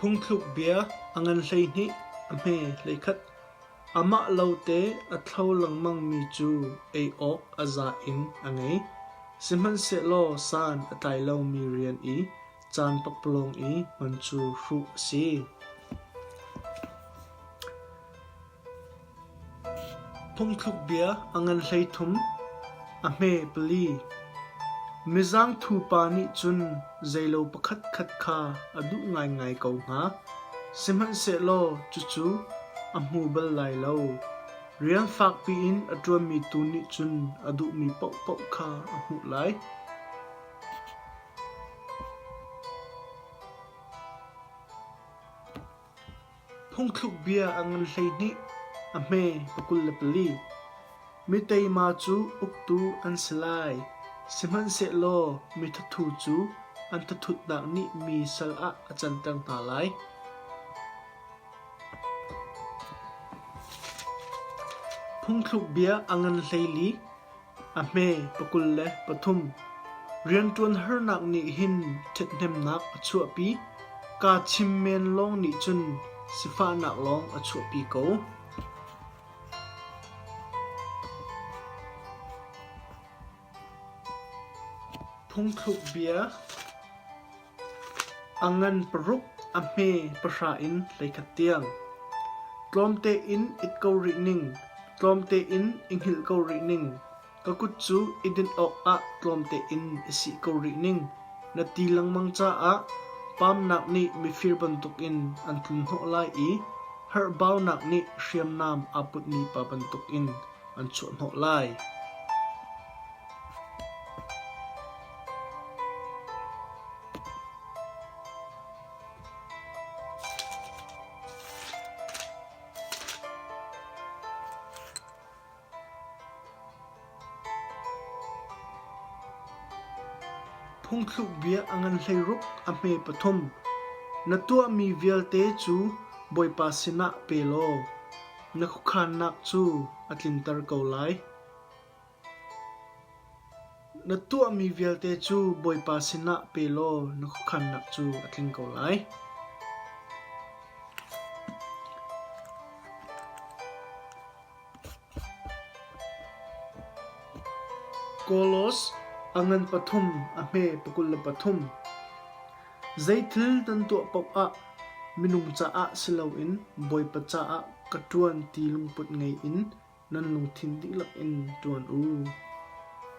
Phungthluk bia a ngan 12, a hme 11. Amah lote a thlo lengmangmi cu ei awk a za in a ngei. Sihmanhsehlaw san a tlai lomi rian i caan pakpalawng i hman cu hruh a si. Phungthluk bia a ngan 13, a hme pali. Mizangthu pa nih cun zeilo pakhatkhat kha a duh ngaingai ko hnga, sihmanhsehlaw cucu a hmu bal lai lo. Rian fakpi in a ṭuanmi tu nih cun a duhmi paohpaoh kha a hmuh lai. Phungthluk bia a ngan 12, a hme 24. Mi teima cu uktu an si lai, sihmanhsehlaw mi thathu cu an thathutnak nih mi sal ah a canter hna lai. Phungthluk bia a ngan 14, A hme 23. Rianṭuan harnak nih hin ṭhathnemnak a chuahpi. Kaa chim men lawng nih cun sifahnak lawng a chuahpi ko. Phungthluk bia A ngan paruk, a hme pahra in 11 tiang. Tlawmte in it ko rih ning, tlawmte in i hngilh ko rih ning, ka kut cu i dinh awkah tlawmte in i sih ko rih ning, na ti lengmang caah pamnak nih mifir bantukin an tlunhnawh lai i herhbaunak nih hriamnam aa putmi pa bantukin an chuahhnawh lai. Phungthluk bia a ngan 16 a hme pathum. Na tuahmi vialte cu Bawipa sinah pe law na khuakhannak cu a tlinter ko lai. Na tuahmi vialte cu Bawipa sinah pe law na khuakhannak cu a tling ko lai. Kolos a ngan pathum a hme 23. Zeithil nan tuah paoh ah minung caah si loin Bawipa caah ka ṭuan ti lungput ngei in nan lungthin dihlak in ṭuan u.